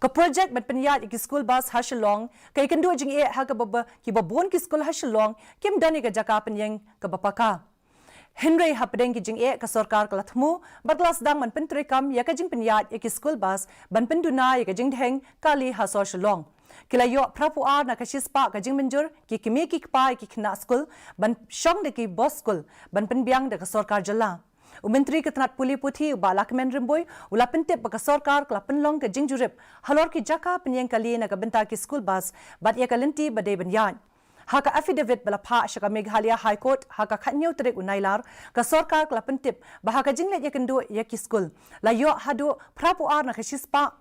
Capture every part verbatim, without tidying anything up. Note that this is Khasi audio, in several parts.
Ka projek ban pynïaid ïa ki school bus ha Shillong ka ïakynduh jingeh ha kaba ba, kiba bun ki skul ha Shillong kim don ïa ka jaka pynïeng kaba paka. Hynrei hapdeng ki jingeh ka sorkar ka la thmu bad ka la sdang ban pyntreikam ïa ka jingpynïaid ïa ki school bus ban pynduna ïa ka jingdheng kali ha sor Shillong. Ki la ïoh phra phew ar na ka shispah ka jingmynjur ki kmie ki kpa ïa ki khynnah skul ban shong da ki bus skul ban pynbiang da ka sorkar jylla. U Myntri ka tnat pule puthi u Bah Lahkmen Rymbui u la pyntip ba ka sorkar ka la pynlong ka jingjurip halor ki jaka pynïeng kali na ka bynta ki school bus bad ïa ka lynti ba dei ban ïaid. Ha ka affidavit ba la phah sha ka Meghalaya High Court ha ka khathynñiew tarik u Nailar, ka sorkar ka la pyntip ba ha ka jingleit ïakynduh ïa ki skul la ïoh haduh phra phew ar na ka shispah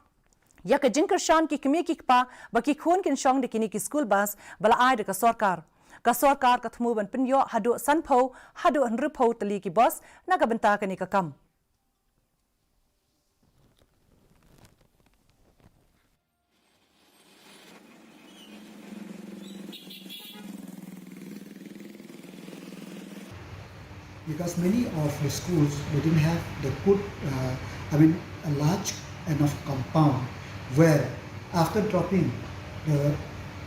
ïa ka jingkyrshan ki kmie ki kpa ba ki khun kin shong da kine ki school bus ba la ai da ka sorkar. Ka sorkar ka thmu ban pynïoh haduh sanphew haduh hynriewphew tylli ki bus na ka bynta kane ka kam. Because many of the schools, they didn't have the good, uh, I mean, a large enough compound where after dropping the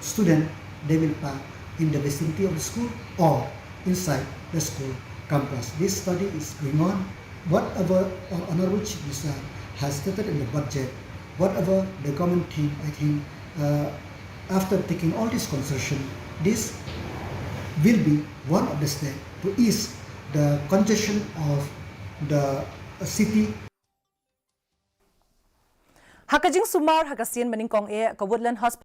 student, they will park in the vicinity of the school or inside the school campus. This study is going on. Whatever our Honorable Chief Minister has stated in the budget, whatever the government think, I think, uh, after taking all this consideration, this will be one of the steps to ease the congestion of the city. Ha ka jingsumar ha ka sien ba nyngkong eh ka Woodland Hospital